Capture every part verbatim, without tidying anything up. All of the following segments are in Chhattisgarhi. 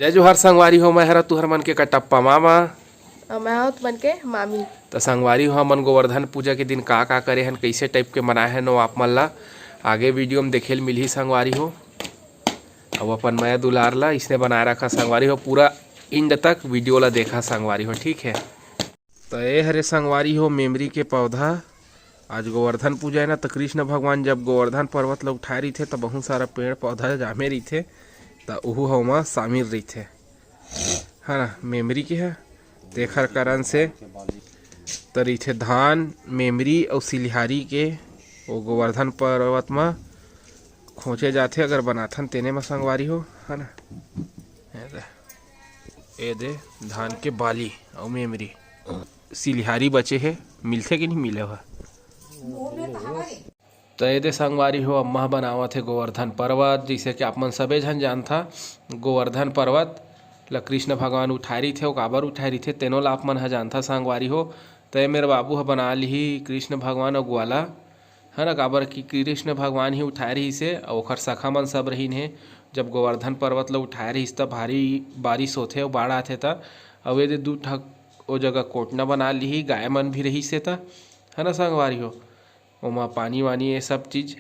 जय जोहार संगवारी हो, मैं हरा तुहर मन के कटप्पा मामा। अउ मैं हव तुमन के मामी। त संगवारी हो, हमन गोवर्धन पूजा के दिन का का करे हन, कइसे टाइप के मनाए हन, वो आप मन ला आगे वीडियो में देखे ल मिलही संगवारी हो। अउ अपन मया दुलार ला इसने बनाए रखा संगवारी हो, पूरा एंड तक वीडियो ला देखा संगवारी हो, ठीक है। त ए हरे संगवारी हो मेमरी के पौधा। आज गोवर्धन पूजा है ना, त कृष्ण भगवान जब गोवर्धन पर्वत ल उठाए रहिथे त बहुत सारा पेड़ पौधा जामे रहिथे, त उहू ह ओमा शामिल रहिथे, है ना, मेमरी के ह। तेखर कारण से त रहिथे धान, मेमरी अउ सिलिहारी के वो गोवर्धन पर्वत म खोंचे जाथे, अगर बनाथन तेने म संगवारी हो, है ना। ए दे, ए दे धान के बाली अउ मेमरी, सिलिहारी बचे हे, मिलथे कि नहीं मिले हो? त ए दे संगवारी हो, अम्मा ह बनावत हे गोवर्धन पर्वत। जइसे कि आप मन सबे झन जानथा, गोवर्धन पर्वत ल कृष्ण भगवान उठाए रहिथे, अउ काबर उठाए रहिथे तेनो ल आप मन ह जानथा संगवारी हो। त ए मेर बाबू ह बना लिही कृष्ण भगवान अउ ग्वाला, है ना, काबर कि कृष्ण भगवान ही उठाए रहिस हे, अउ ओखर सखा मन सब रहिन हे। जब गोवर्धन पर्वत ल उठाए रहिस त भारी बारिश होथे अउ बाढ़ आथे त, अउ ए दे दू ठक ओ जगह कोटना बना लिही, गाय मन भी रहिस हे त, है ना संगवारी हो, ओमा पानी वानी ये सब चीज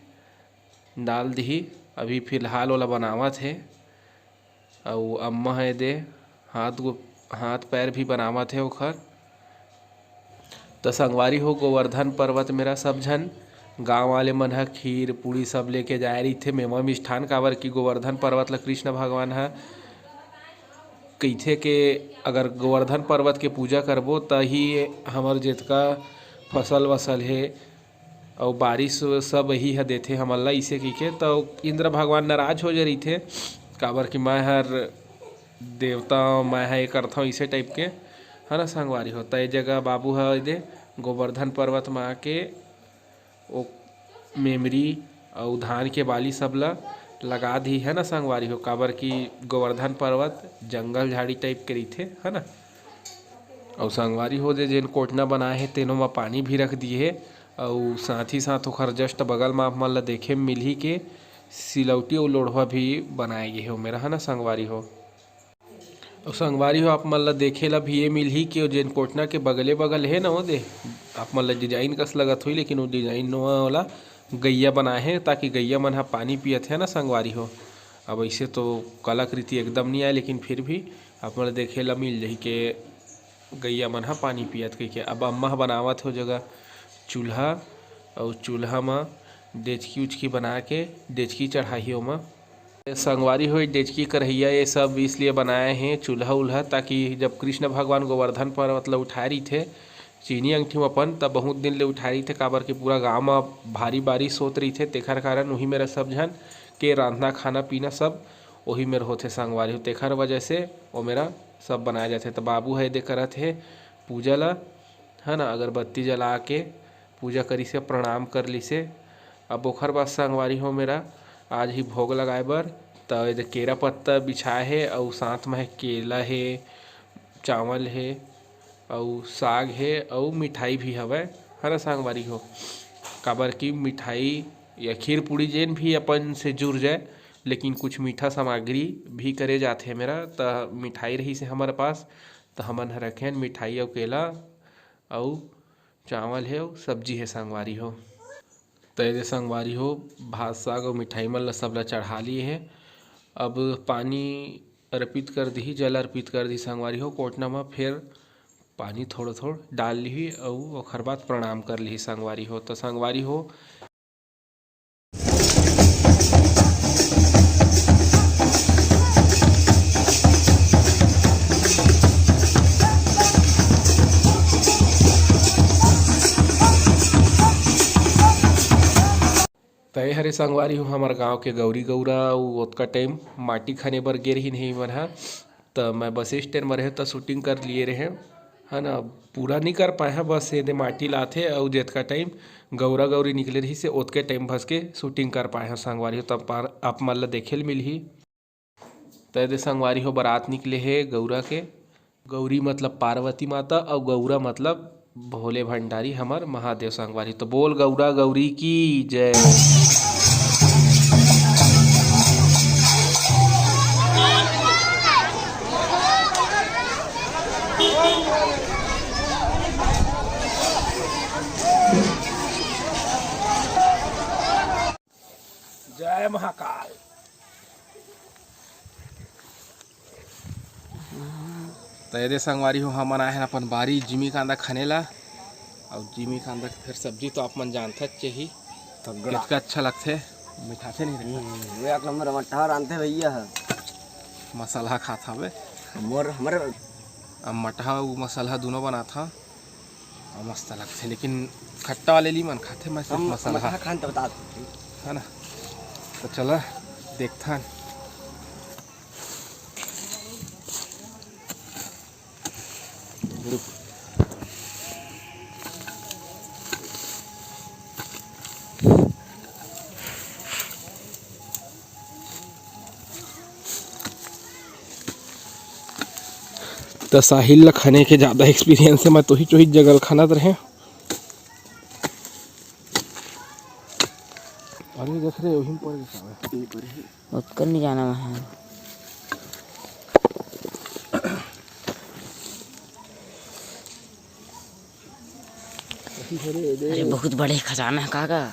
डाल दिही। अभी फिलहाल ओला बनावत हे। अउ अम्मा ह ए दे हाथ गो-, हाथ पैर भी बनावत हे ओखर। त संगवारी हो, गोवर्धन पर्वत मेरा सब झन गाँव वाले मन ह खीर पूड़ी सब लेके जाए रहिथे, मेवा मिष्ठान, काबर कि गोवर्धन पर्वत ल कृष्ण भगवान ह कहिथे के अगर गोवर्धन पर्वत के पूजा करबो, त ही हमर जेतका फसल वसल हे, अउ बारिश सब ही ह देथे हमन ला, इसे कहिके। त इंद्र भगवान नाराज हो जे रहिथे, काबर कि मैं हर देवता, मैं ह ये करथौं, इसे टाइप के, है ना संगवारी हो। त ए जगह बाबू ह ए दे गोवर्धन पर्वत म आके ओ मेमरी अउ धान के बाली सब ल लगा दी, है ना संगवारी हो, काबर कि गोवर्धन पर्वत जंगल झाड़ी टाइप के रहिथे, है ना। अउ संगवारी हो, दे जेन कोटना बनाए हे तेनो म पानी भी रख दिए हे, अउ साथ ही साथ ओखर just बगल म आप मन ल देखे म मिलही के सिलौटी अउ लोढ़वा भी बनाए गे हे ओमेर, है ना संगवारी हो। अउ संगवारी हो, आप मन ल देखे ल भी ये मिलही कि ओ जेन कोटना के बगले बगल हे ना, ओ दे आप मन ल डिजाइन कस लगत होही, लेकिन ओ डिजाइन नोवा ओला गैया बनाए हे, ताकि गैया मन ह पानी पियत हे ना संगवारी हो। अब ऐसे तो कलाकृति एकदम नहीं आए, लेकिन फिर भी आप मन ल देखे ल मिल जाही के गैया मन ह पानी पियत कहिके। अब अम्मा ह बनावत हे ओ जगह चूल्हा, अउ चूल्हा म डेचकी उचकी बना के डेचकी चढ़ाही ओमा। संगवारी हो, डेचकी करहिया ये सब इसलिए बनाए हे चूल्हा उल्हा, ताकि जब कृष्ण भगवान गोवर्धन पर्वत ल उठाए रहिथे चीनी अंगठी म अपन, त बहुत दिन ले उठाए रहिथे, काबर कि पूरा गांव म भारी बारिश होत रहिथे, तेखर कारण उही मेरा सब झन के रांधना खाना पीना सब ओही मेर होथे संगवारी हो, तेखर वजह से ओ मेरा सब बनाए जाथे। त बाबू ह एदे करत हे पूजा ल, है ना, अगरबत्ती जला के पूजा करिसे, प्रणाम कर लिसे। अब ओखर बाद संगवारी हो मेरा आज ही भोग लगाए बर, त एदे केरा पत्ता बिछाए हे, अउ साथ में केला हे, चावल हे, अउ साग हे, अउ मिठाई भी हवय, है ना संगवारी हो। काबर कि मिठाई या खीर पूड़ी जेन भी अपन से जुड़ जाए, लेकिन कुछ मीठा सामग्री भी करे जाथे मेरा, त मिठाई रहिसे हमर पास, त हमन ह रखेन मिठाई अउ केला अउ चावल हे अउ सब्जी हे संगवारी हो। त एदे संगवारी हो, भात साग अउ मिठाई मन ल सबला चढ़ा लिए हे। अब पानी अर्पित कर दिही, जल अर्पित कर दिही संगवारी हो। कोटना म फेर पानी थोड़ो थोड़ डाल लिही अउ ओखर बाद प्रणाम कर लिही संगवारी हो। त संगवारी हो, त ए हरे संगवारी हो, हमर गांव के गौरी गौरा अउ ओतका टाइम माटी खने बर गे रहिन हे इमन ह। त मैं बस स्टैंड म रहे त शूटिंग कर लिए रहे, है ना। पूरा नहीं कर पाए हैं, बस एदे माटी लाथे अउ जेतका टाइम गौरा गौरी निकले रहिसे ओतके टाइम भस के शूटिंग कर पाए हैं संगवारी हो। तब पार-, आप मन ल देखे ल मिलही। त एदे संगवारी हो, बारात निकले हे गौरा के। गौरी मतलब पार्वती माता अउ गौरा मतलब भोले भंडारी हमर महादेव संगवारी। त बोल गौरा गौरी की जय। त ये दे संगवारी हो, हमन आए हन अपन बारी जिमी कांदा खने ला। अउ जिमी कांदा के फेर सब्जी तो आप मन जानथच ही, तगड़ा। कितका अच्छा लगथे, मिठाथे नहीं रे? हम्म, वो एक नंबर मट्ठा रांधथे भैया ह। मसाला खात हवे। मोर, हमर अब मट्ठा अउ मसाला दोनों बनात हन। अउ मस्त लगथे, लेकिन खट्टा वाले ली मन खाथे, मैं सिर्फ हम मसाला मट्ठा खान तो बता दो। है ना? तो चला देखथन। त साहिल ल खने के ज्यादा experience हे, मैं तो ही चोही जगह ल खनत रहें। अरे देख रे, वही में पड़ गया। ओतकर नहीं जाना वहाँ। अरे बहुत बड़े खजाना है काका।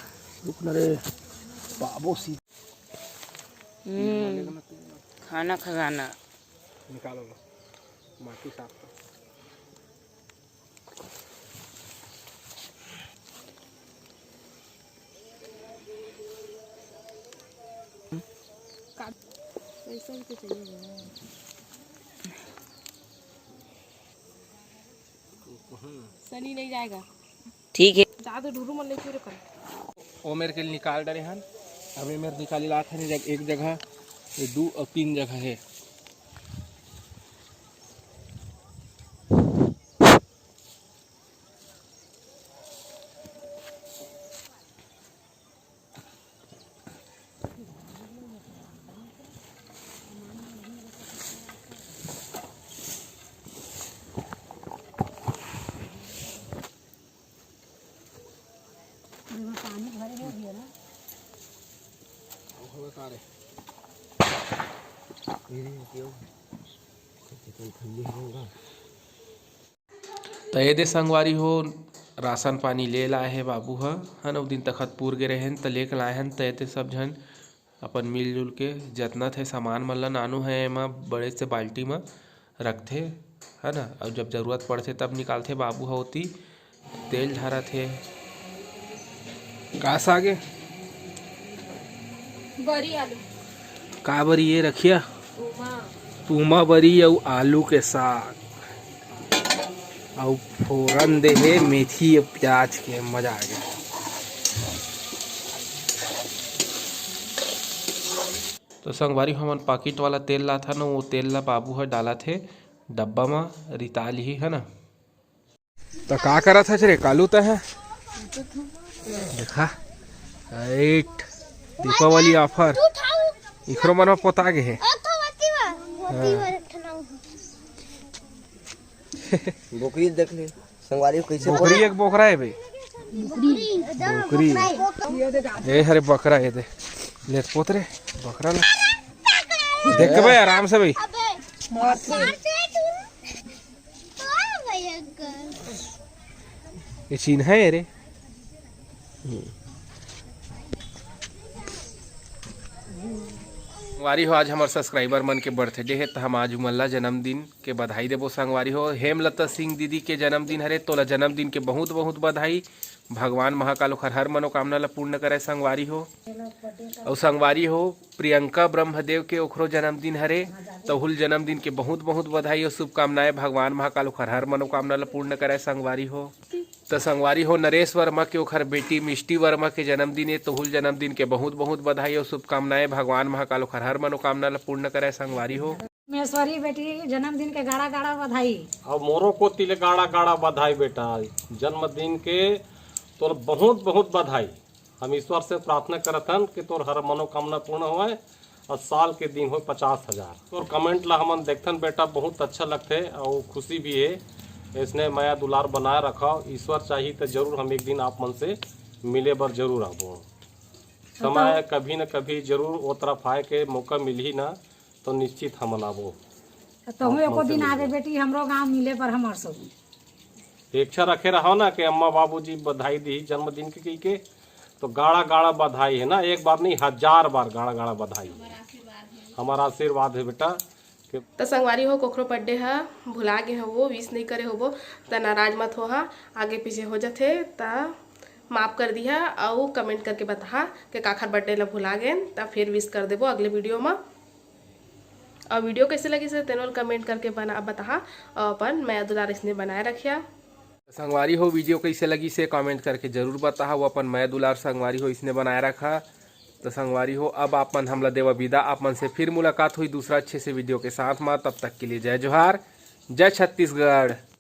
रुक ना रे, पाबो सी। हम्म, खाना खजाना। निकालो लो, माटी साफ कर। काट, पैसा भी तो चाहिए ना। सनी नहीं जाएगा। ठीक है। ज्यादा डुरू मन नहीं पूरे कर। ओ मेर के निकाल डरे हन। अब ए मेर निकाली लात हन, जग-, एक जगह, ये दू और तीन जगह है। पानी भरे हो गया ना। त ये दे संगवारी हो, राशन पानी ले लाए हे बाबू ह, है ना, उ दिन तखतपुर गे रहेन, त लेके लाए हन, त ये दे सब झन अपन मिलजुल के जतना थे सामान मन ल, नानू है एमा बड़े से बाल्टी म रखथे, है ना, अउ जब जरूरत पड़थे तब निकालथे। बाबू ह ओती तेल ढारत हे। का साग ए? बरी आलू। का बरी ए रखिया? तुमा। तुमा बरी अउ आलू के साग। अउ फोरन दे हे मेथी अउ प्याज के, मजा आ गया। तो संगवारी, हमन पाकिट वाला तेल लाथन, वो तेल ला बाबू ह डालत हे डब्बा म, रिता लिही, है ना। त का करत हस रे कालू तैं ह? देखा, राइट, दीपावली offer। इखरो मन म पोता गे हे। हाँ। बोकरी देख ले, संगवारी हो, कैसे बोकरी एक बोकरा हे बे। बोकरी। ए हरे बकरा, ये दे। ले पोत रे, बकरा ले। देख के भाई, आराम से भाई। ये चिन्हा हे रे। संगवारी हो, आज हमर subscriber मन के birthday हे, त हम आज उमन ला जन्मदिन के बधाई देबो। संगवारी हो, हेमलता सिंह दीदी के जन्मदिन हरे, तोला जन्मदिन के बहुत बहुत बधाई। भगवान महाकाल ओखर हर मनोकामना ला पूर्ण करे संगवारी हो। अउ संगवारी हो, प्रियंका ब्रह्मदेव के ओखरो जन्मदिन हरे, तहुल जन्मदिन के बहुत बहुत बधाई अउ शुभकामनाएं। भगवान महाकाल ओखर हर मनोकामना ला पूर्ण करे संगवारी हो। त संगवारी हो, नरेश वर्मा के ओखर बेटी मिष्टी वर्मा के जन्मदिन ए, तहुल जन्मदिन के बहुत बहुत बधाई अउ शुभकामनाएं। भगवान महाकाल ओखर हर मनोकामना ला पूर्ण करे संगवारी हो। महेश्वरी बेटी, जन्मदिन के गाड़ा गाड़ा बधाई। अब मोरो कोति ले गाड़ा गाड़ा बधाई बेटा, जन्मदिन के तोर बहुत बहुत बधाई। हम ईश्वर से प्रार्थना करत हन कि तोर हर मनोकामना पूर्ण होए अउ साल के दिन होए पचास हजार। तोर comment ला हमन देखथन बेटा, बहुत अच्छा लगथे अउ खुशी भी हे। इसने मया दुलार बनाए रखव। ईश्वर चाही त जरूर हम एक दिन आप मन से मिले बर जरूर आबो। समय कभी न कभी जरूर ओ तरफ आए के मौका मिलही ना, तो निश्चित हमन आबो। तहूँ एको दिन आबे बेटी, हमरो गांव मिले बर हमर सब। इच्छा रखे रहो ना कि अम्मा बाबूजी बधाई दी जन्मदिन के कही के, तो गाड़ा गाड़ा बधाई हे ना, एक बार नहीं, हजार बार गाड़ा गाड़ा बधाई हे। हमारा आशीर्वाद हे बेटा, त संगवारी हो, कोखरो बर्थडे ह भुला गे होबो, विश नइ करे होबो, त नाराज मत हो हा, आगे पीछे हो जथे, त माफ कर दिहा, अउ कमेंट करके बताहा के काखर बर्थडे ला भुला गेन, त फिर विश कर देबो अगले वीडियो म। अउ वीडियो कैसे लगिस हे तेनो ल कमेंट करके बना बताहा, अउ अपन मया दुलार इसने बनाए रखिया। संगवारी हो, वीडियो कैसे लगिस हे कमेंट करके जरूर बताहा, अउ अपन मया दुलार संगवारी हो इसने बनाए रखा। तो संगवारी हो, अब आप मन हमला देवा विदा, आप मन से फिर मुलाकात होई दूसरा अच्छे से वीडियो के साथ मा। तब तक के लिए जय जोहार, जय छत्तीसगढ़।